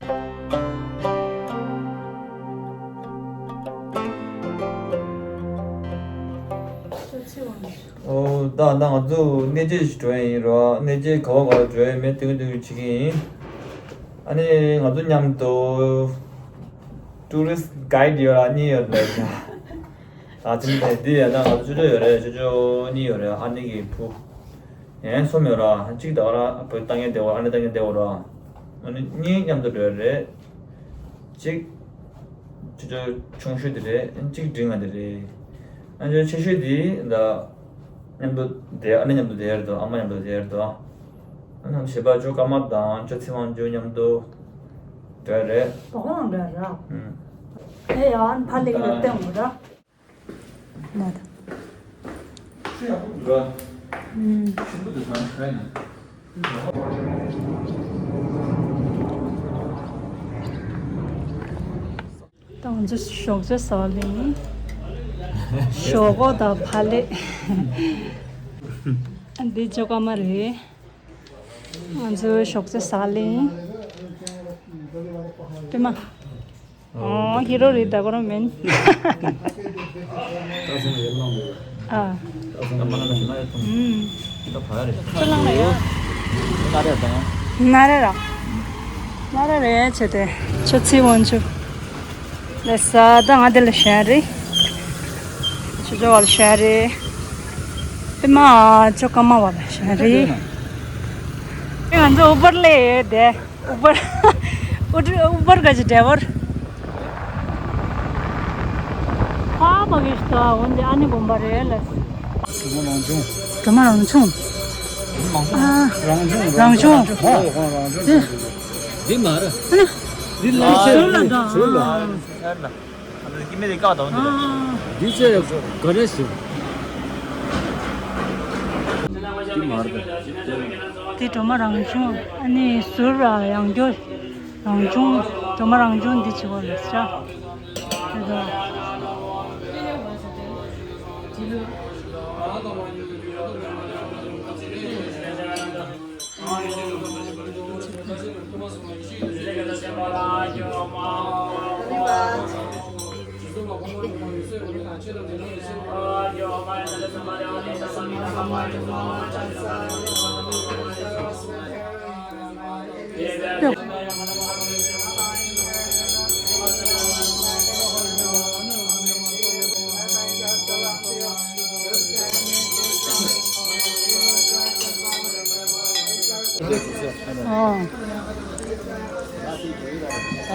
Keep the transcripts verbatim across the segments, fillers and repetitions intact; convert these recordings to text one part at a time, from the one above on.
ཨོ་ད་ད་ང་ཚོ་གནས་མཇལ་ཞིག་འགྲོ་ཡ་ཡིན་རོ། གནས་མཇལ་ག་བ་ག་བ་འགྲོ་ཡ་མེད་ཏིང་ཏིང་བྱེད་ཀྱི་ཡིན། ཨ་ནི་ང་ཚོ་མཉམ་དུ་ཊུ་རི་སི་གྷའིཌ་ཡོད་ར་གཉིས་ཡོད་རེད། ཨ་ཙི་ནས་འདི་ཡ་ད་ང་ཚོ་ཅོ་ཅོ་ཡོད་རེད། ཅོ་ཅོ་གཉིས་ཡོད་རེད། ཨ་ནི་གི་བུ་ཡན་གསུམ་ཡོད་ར། གཅིག་ད་ག་ར་བུ་ལྟ་མཁན་བསྡད་ཡོད་ར། ཨ་ནི་ལྟ་མཁན་བསྡད་ཡོད་ར། ཨ་ནི་གཉིས་མཉམ་དུ་འགྲོ་ཡ་རེད། གཅིག་ཅོ་ཅོ་ཆུང་ཤོས་དེ་རེད། གཅིག་འབྲིང་བ་དེ་རེད། ཨ་ཅོ་ཆེ་ཤོས་དེ་ད་མཉམ་དུ་བསྡད། ཨ་ནི་མཉམ་དུ་བསྡད་ཡ་རེད་དོ། ཨ་མ་མཉམ་དུ་བསྡད་ཡ་རེད་དོ། ཨ་ནི་གཞས་པ་ཅོ་ཀ་མ་དང་ཅོ་ཚེ་དབང་ཅོ་མཉམ་དུ་འགྲོ་ཡ་རེད། བ་གོང་འགྲོ་ཡ་ར། ཨུམ། ཨེ་ཡ་ཨ་ནི་ཕ་ལེ་གི་ལ་བསྟན་འོང་ར། ན་ད། ཨུམ། ད་ང་ཚོ་ཞོགས་ཇ་ཟ་ལེ་ཡིན། ཞོག་ཁོག་དང་ཕ་ལེ། འདི་ཅོ་ཀ་མ་རེད། ང་ཚོ་ཞོགས་ཇ་ཟ་ལེ་ཡིན། པད་མ། ཨོ་ཧི་རོ་རི་ད་གོ་རོ་མེན། ཨ། ཁྱོད་ལང་ལ་ཡ། ན་རེ་ར། ན་རེ་ར་བྱས་ཏེ། ཁྱོད་ཚེ་དབང་ཆུ། ལས་ས་ད་ང་དེ་ལ་ཤར་རེ། ཆུ་ཆུ་བ་ལ་ཤར་རེ། པད་མ་ཅོ་ཀ་མ་བ་ལ་ཤར་རེ། ང་ཚོ་ཨུ་བར་ལས་དེ། ཨུ་བར། ཨུ་བར་ག་ཅི་ཌ་རའི་བར། ཧ་པ་གི་ཤི་ཏོ་འོན་ཏེ་ཨ་ནི་དགོན་པ་རེད་ལ། གྲོ་མ་རང་བྱུང་། གྲོ་མ་རང་བྱུང་། ཨ། རང་བྱུང་། རང་བྱུང་། འདི་མ་རེད། འདི་ལ་ཟུར་ལ་འདྲ། ཟུར་ལ། ཨ་ནི་ཀི་མེ་དེ་བཀག་དང་འདི་ལ། འདི་ཚེ་ག་རེ་ཟེར། འདི་མ་རེད། འདི་གྲོ་མ་རང་བྱུང་། ཨ་ནི་ཟུར་ལ་ཡང་སྐྱོ། རང་བྱུང་། གྲོ་མ་རང་བྱུང་འདི་བྱེད་པ་ལ་ཟེར། དེ་ད།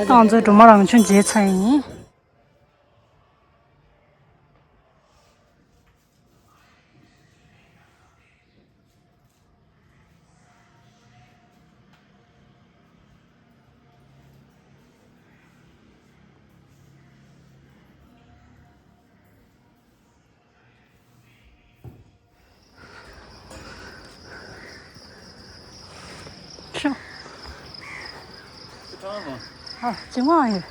ད་ང་ཚོ་གྲོ་མ་རང་བྱུང་མཇལ་ཚར་ཡིན། ཤོག་ཨ། ཅི་མ་ཡོད།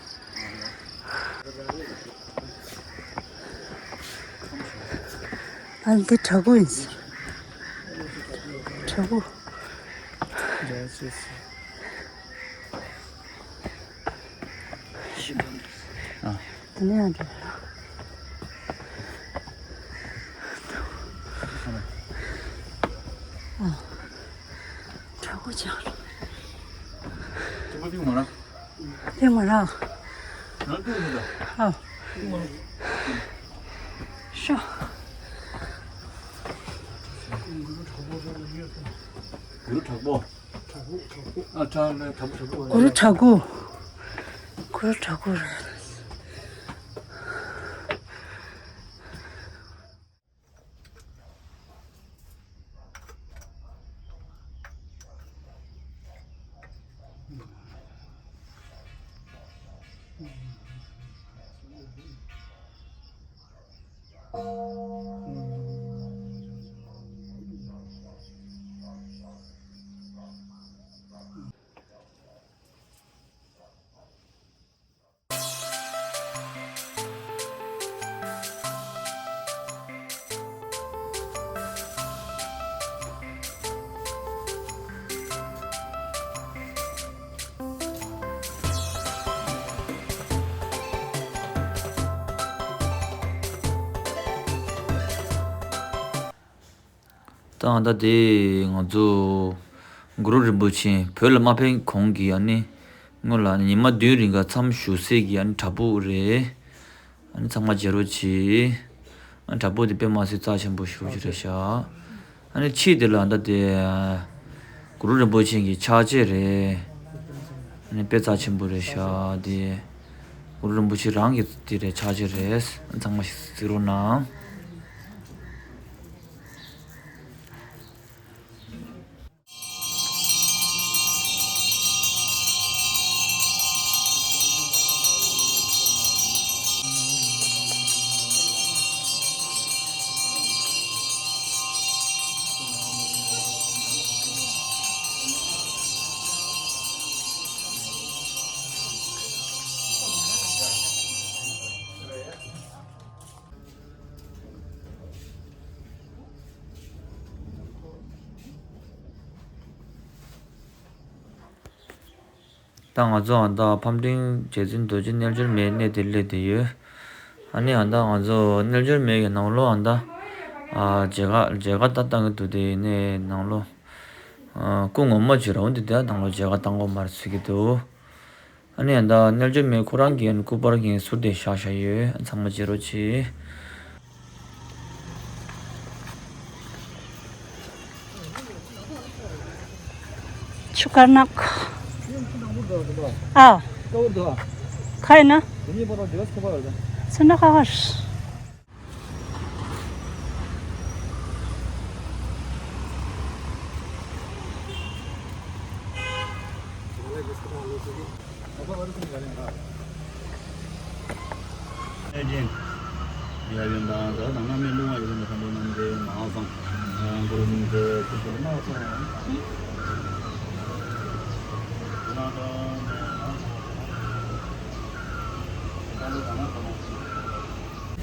ཨ་འདི་བྲག་ཕུག་ཡིན་ཟེར། བྲག་ཕུག་ཨ། དེ་ནས་ཡང་འགྲོ། ཨ། བྲག་ཕུག་ཅིག་ཡོད་རེད། དེ་མ་རེད། ཨ། ཤོག་གུ་རུ་བྲག་ཕུག་ཨ། བྲག་ནས་བྲག་ཕུག་གུ་རུ་བྲག་ཕུག་གུ་རུ་བྲག་ཕུག་རེད། ད་ད་དེ་ང་ཚོ་གུ་རུ་རིན་པོ་ཆེ་བོད་ལ་མ་ཕེབས་གོང་གི་ཨ་ནི་སྔོན་ལ་ཉི་མ་བདུན་རིང་ག་མཚམས་བཞུགས་སའི་གི་ཨ་ནི་བྲག་ཕུག་རེད། ཨ་ནི་ཚང་མ་མཇལ་རོགས་གྱིས། ཨ་ནི་བྲག་ཕུག་དེ་དཔེ་མ་སྲིད་རྩ་ཆེན་པོ་ཞེ་པོ་ཅིག་རེད་ཤག་ཨ་ནི་ཕྱི་དེ་ལ་ད་དེ་གུ་རུ་རིན་པོ་ཆེ་གི་ཕྱག་རྗེས་རེད། ཨ་ནི་དཔེ་རྩ་ཆེན་པོ་རེད་ཤག་དེ་གུ་རུ་རིན་པོ་ཆེ་རང་གི་དེ་རེད། ཕྱག་རྗེས་རེད། ཚང་མ་གཟིགས་རོགས་གནང་། ད་ང་ཚོ་ཨ་ད་ཕམ་སྤྲིན་རྗེ་བཙུན་རྡོ་རྗེ་རྣལ་འབྱོར་མའི་གནས་དེར་སླེབས་བསྡད་ཡོད། ཨ་ནི་ཨ་ད་ང་ཚོ་རྣལ་འབྱོར་མའི་གི་ནང་ལོགས་ཨ་ད་ཨ་མཇལ་ཁ་མཇལ་ཁ་ད་བཏང་གི་འདུག་དེ་ནས་ནང་ལོགས་ཨ་སྐུ་ངོ་མ་ཅིག་རང་དེ་དེ་ནང་ལོགས་མཇལ་ཁ་བཏང་དགོས་མ་རེད་ཟེར་གི་འདུག་ཨ་ནི་ཨ་ད་རྣལ་འབྱོར་མའི་ཁོ་རང་གི་ཨ་ནི་སྐུ་པར་གྱི་ཟུར་དེ་བཞག་བཞག་ཡོད། ཚང་མ་མཇལ་རོགས་གྱིས། ཆུ་དཀར་ནག་ཨ། ཁ་ཡིན་ན། ཚུན་ཁ་ཁར།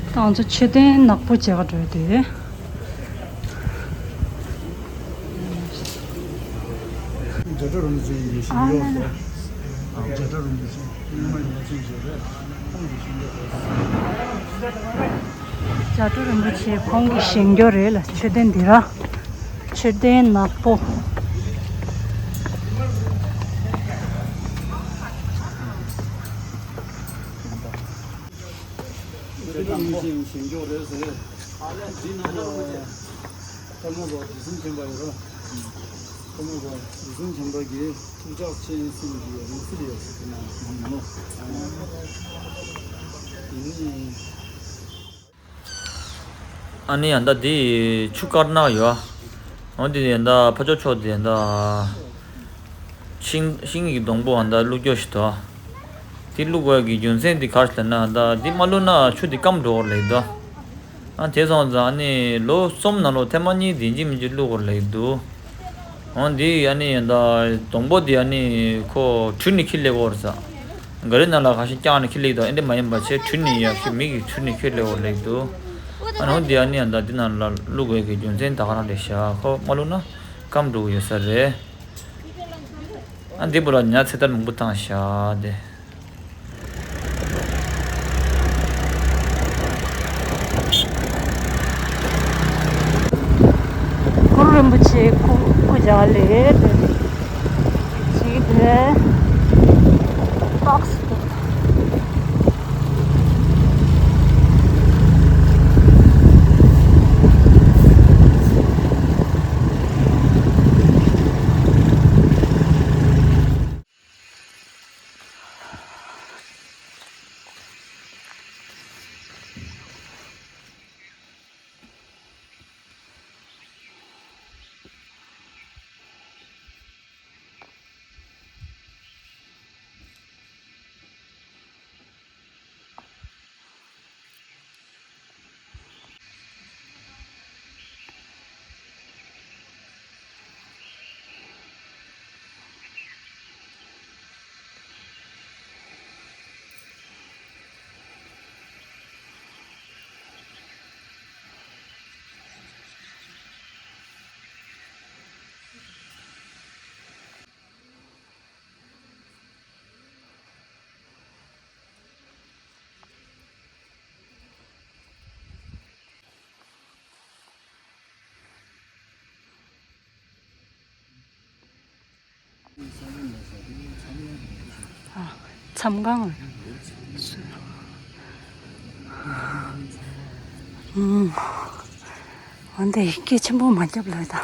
ད་ང་ཚོ་མཆོད་རྟེན་ནག་པོ་མཇལ་ག་འགྲོ་ཡ་དེ། རྒྱ་གྲོ་རིན་པོ་ཆེ་ཡི་ཞིང་ཨ་ཡོད་ལ་ལ། རྒྱ་གྲོ་རིན་པོ་ཆེ་སྔོན་མ་ཡོད་ཚད་ཅིག་རེད། ཁོང་གི་ཞིང་ཁྱོ་རེད། རྒྱ་གྲོ་རིན་པོ་ཆེ་ཁོང་གི་ཞིང་ཁྱོ་རེད་ལ། མཆོད་རྟེན་འདི་ར་མཆོད་རྟེན་ནག་པོ། ཁྱོད་རང་ཞིང་ཞིང་སྐྱོར་རེད་ཟེར། འདི་ནང་ལ་ཐལ་མོ་སྦྱར་དུས་གསུམ་མཁྱེན་པ་ཡོད་ར། ཐལ་མོ་སྦྱར་དུས་གསུམ་མཁྱེན་པ་གིས་ཐུགས་ཕྱག་ཆེན་གསུམ་གྱི་རིང་བསྲེལ་ཡོད་ཟེར་གྱི་ན་ནང་ལོ། ཡིན་ནི། ཨ་ནི་ཡ་ད་འདི་ཆུ་དཀར་ནག་ཡོད། འོ་འདི་ཡ་ད་ཕ་ཅོ་ཆོ་འདི་ཡ་ད། ཤིང་ཤིང་གི་སྡོང་པོ་ཨ་ད་བླུག་རྒྱུ་ཞིག་འདུག་དེ་བླུག་དགོས་ཀྱི་རྒྱུ་མཚན་དེ་ག་རེ་ཟེར་ན་ཨ་ད་འདི་མ་བླུག་ན་ཆུ་དེ་སྐམ་འགྲོ་གི་རེད་འདུག་ཨ་དེ་སོང་ཙང་ཨ་ནི་ལོ་གསུམ་ནང་ལོ་ཐེངས་མ་གཉིས་དེ་འཇིག་མི་འཇིག་བླུག་དགོས་རེད་འདུག་འོ་འདི་ཨ་ནི་ཨ་ད་སྡོང་པོ་དེ་ཨ་ནི་ཁོ་དྲུད་ནས་ཁྱེར་སླེབས་དགོས་རེད་ས། ག་རེ་ནང་ལ་ཁ་ཤས་བརྐྱངས་ནས་ཁྱེར་སླེབས་འདུག་ཨེ་འདི་མ་ཡིན་པ་བྱས་དྲུད་ནས་ཡར་ཁྱེར་མི་གིས་དྲུད་ནས་ཁྱེར་སླེབས་དགོས་རེད་འདུག་ཨ་ནི་འོ་འདི་ཨ་ནི་ཨ་ད་འདི་ནང་ལ་བླུག་དགོས་ཀྱི་རྒྱུ་མཚན་ད་ག་རང་རེད་ཤག་ཁོ་མ་བླུག་ན་སྐམ་འགྲོ་གི་ཡོད་ས་རེད། ཨ་འདི་བོ་ལ་ཉ་ཚེ་ཐར་མང་པོ་བཏང་ཤག་དེ། གུ་རུ་རིན་པོ་ཆེ་སྐུ་སྐུ་མཇལ་ལེ་ཅིག་དེ་ཏོག་སི་ མཚམས་ཁང་། ཨང་། འོན་ཏེ་སྐད་ཆེན་པོ་མ་རྒྱབ་ལོས་དང་།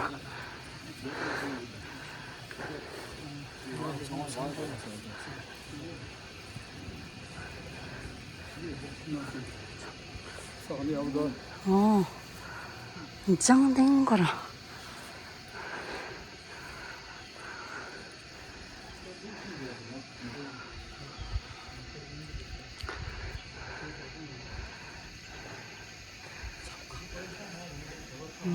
ཨོ། ལྗང་ལྡིང་ཁོ་རང་། ཨ་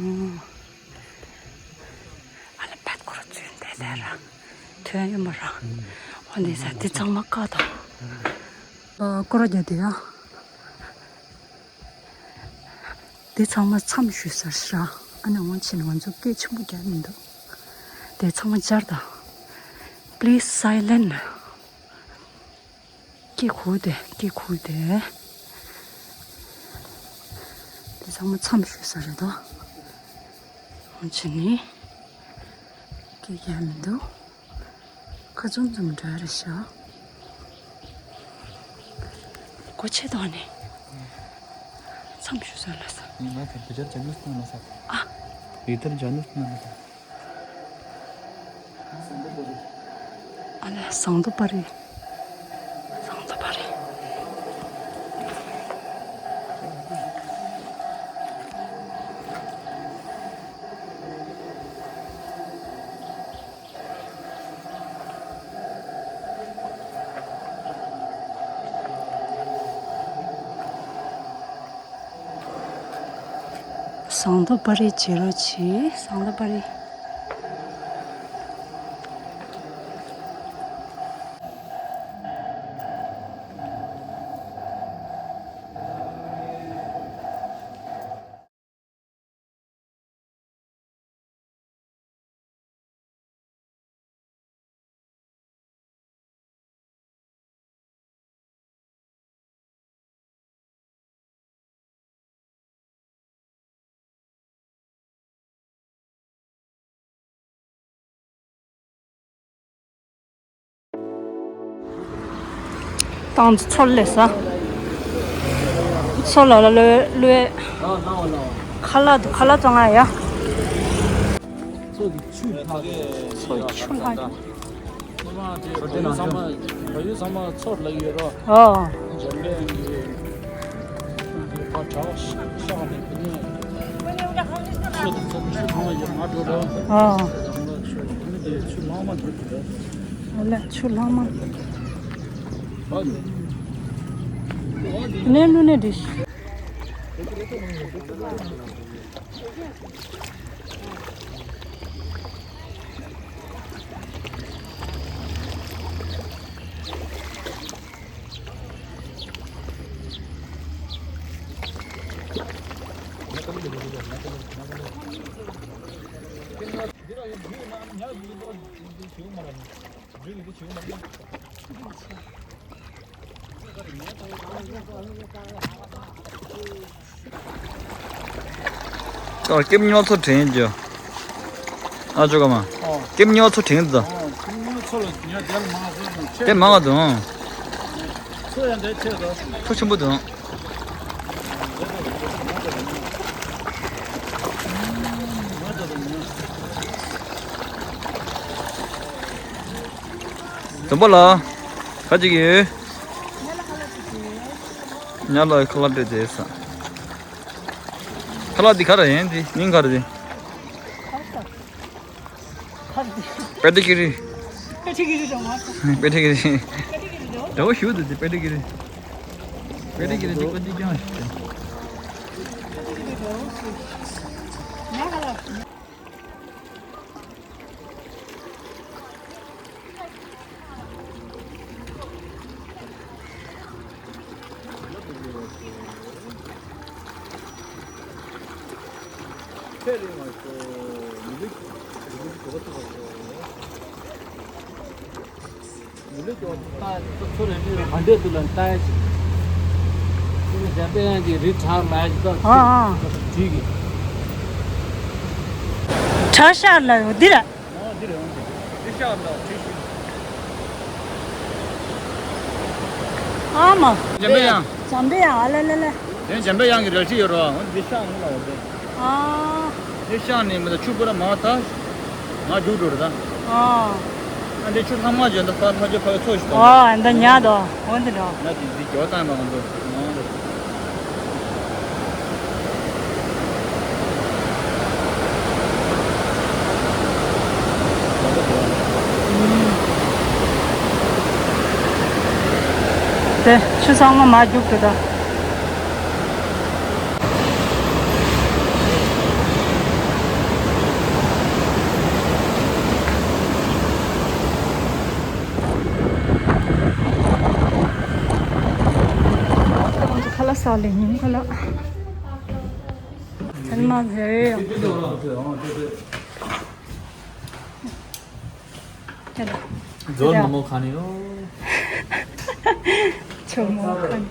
ལ་བད་ཁོ་ར་ཚུན་དེ་ལས་ར། ཐོན་ཡོད་མ་ར། འོ་འདི་ས་འདི་ཚང་མ་ཀ་དང་། ཨ་སྐོར་ར་རྒྱག་དེ་ཡ། འདི་ཚང་མ་མཚམས་ཞུ་ས་ར། ཨ་ནི་འོང་ཕྱིན་ང་ཚོ་སྐད་ཆེན་པོ་རྒྱག་མི་འདུག་དེ་ཚང་མ་སྦྱར་དང་། Please silent. སྐད་ཁུག་དེ་སྐད་ཁུག་དེ། དེ་ཚང་མ་མཚམས་ཞུ་ས་རེད་དོ། འོང་ཕྱིན་ནི། སྐད་རྒྱག་མི་འདུག་ཁ་ཙུམ་ཙུམ་འགྲོ་རེད་ཤག་སྒོ་ཕྱེ་དོག་ནས། མཚམས་ཞུ་ས་ལ་ས། ང་ཚོ་བི་ཅར་ཅ་ནུས་ཏང་ལ་ས། ཨ། བི་ཅར་ཅ་ནུས་ཏང་ལ་ས། ཨ་ལ་ཟངས་མདོག་དཔལ་རི། ཟངས་མདོག་དཔལ་རི། ཟངས་མདོག་དཔལ་རི་བྱེད་རོགས་གྱིས། ཟངས་མདོག་དཔལ་རི། ཏང་ཚོ་ལས་ས། ཚོ་ལ་ལ་ལོས་ལོས། ཁ་ལག་ཁ་ལག་བཙོང་ང་ཡ། ཚོ་ཆུ་ལྷག་ཚོ་ཆུ་ལྷག་ཚོ་དེ་ནང་ཚང་མ་བ་ཡུ་ཚང་མ་ཚོར་ལ་ཡོད་རོ། ཨོ། འཇམ་པའི་ཡང་གི་ཕ་གྲགས་ཤག་ནས་དེ་ནས་ཚོ་དེ་ཚོ་ཆུ་ཚང་མ་ཡོད་མ་འགྲོ་རོ། ཨོ། ཡང་ལ་ཆུ་ཆུ་ལྷག་མ་འགྲོ་གི་རོ། ཨོ་ལ་ཆུ་ལྷག་མ། ནས་ལུ་ནས་འདྲི། ཨ་སྐྱེམས་ཉོ་ཚོ་དྲན་རྒྱུ། ཨ་ཅོ་ག་མ། ཨོ། སྐྱེམས་ཉོ་ཚོ་དྲན་ཙང་། ཨོ་སྐྱེམས་ཉོ་ཚོ་ལ་ཉོ་དེ་ལ་མང་ཚོ་དང་ཆེ། དེ་མང་བ་དང་། ཚོ་ཡང་དེ་ཆེ་དང་། ཚོ་ཆེན་པོ་དང་། དུམ་པ་ལ། ག་ཅིག་ཡོད། ཉ་ལ་ཁ་ལག་སྤྲད་དེ་ས། ཁ་ལག་འདི་ག་རེ་ཡིན་འདི་མིང་ག་རེ་འདི། པེ་ཏི་ཀི་རི། པེ་ཏི་ཀི་རི་རེད་མ། པེ་ཏི་ཀི་རི། པེ་ཏི་ཀི་རི་རེད། འདྲ་བོ་ཞུ་འདུག་འདི་པེ་ཏི་ཀི་རི། པེ་ཏི་ཀི་རི་འདི་ཀོ་ཅི་ཀྱང་ཞུ། པེ་ཏི་ཀི་རི་འདྲ་བོ་ཞུ། ང་ལ། ཚོ་རེ་རེ་ག་འདྲས་འདུག་ལ་ལྟ་ཡ་ཅིག་ཨ་ཨ། བྲིས་ཀྱི། གྲྭ་ཤག་ལ་ཡོད་འདི་ར། ཨོ་འདི་རེད་འོང་འདི། གྲྭ་ཤག་ལ་བྲིས་ཤིག་ཨ་མ། འཇམ་པའི་དབྱངས། འཇམ་པའི་དབྱངས། ཨ་ལ་ལ་ལ། དེ་འཇམ་པའི་དབྱངས་ཀྱི་རལ་གྲི་ཡོད་རོ། འོ་འདི་ཤང་ནི་ལ་འོ་དེ། ཨ། འདི་ཤང་ནི་མི་ད་ཆུ་པུ་ར་མ་ཐ། ང་རྒྱུག་འགྲོ་རེད་ད། ཨ། ཨ་འདི་ཆུ་ལྷག་མ་འཇོན་ད་ཕ་ཕ་ཇོ་ཕ་ཚོ་ཞིག་ད། ཨོ་ཨ་འདི་ཉག་དོ། འོ་འདི་འགྲོ། ང་འདི་འདི་རྒྱོ་བཏང་མ་འོ་འདི། དེ་ཆུ་ཚང་མ་མ་རྒྱུག་ཏུ་ད། ཁ་ལག་ཟ་ལེ་ཉིན་ཁ་ལག་ཚན་མ་ཟེར་ཡང་། ཇོལ་མོ་མོ་ཁ་ནི་ཡོ། ཇོལ་མོ་ཁ་ནི།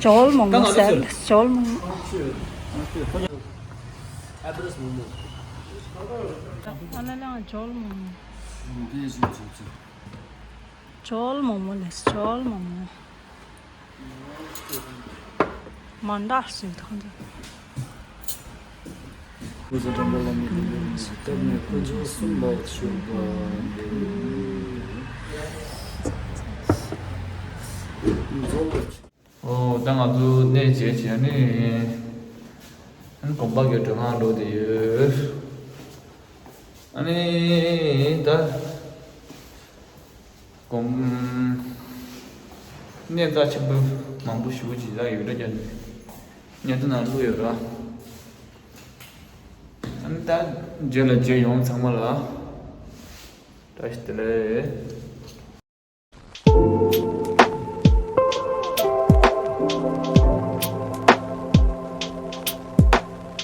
ཇོལ་མོ་མོ་ཟེར། ཇོལ་མོ་མོ། ཨ་ལ་ལ་ཇོལ་མོ་མོ། ཇོལ་མོ་མོ་ལེ། ཇོལ་མོ་མོ། མ་འདྲ་ཞིག་ཐོག་འདི། སྐུ་ཚེ་དྲན་པ་བླ་མའི་དགེ་འདུན་གཏེར་ནས་དཀོན་མཆོག་གསུམ་ལ་མཆོད་པ། ཨོ་ད་ང་ཚོ་གནས་མཇལ་བྱས་ནས་ཨ་ནི་དགོན་པ་གི་སྒྲོལ་ཁང་འགྲོ་བསྡད་ཡོད། ཨ་ནི་ད། གོང་། གནས་རྩ་ཆེན་པོ་མང་པོ་ཞེ་པོ་ཅིག་ལ་ཡོད་འདྲ་རྒྱབ་ནས་བརྙན་ཐུང་ནང་བླུགས་ཡོད་ར། ཨ་ནི་ད་རྗེས་ལ་མཇལ་ཡོང་ཚང་མ་ལ་བཀྲ་ཤིས་བདེ་ལེགས།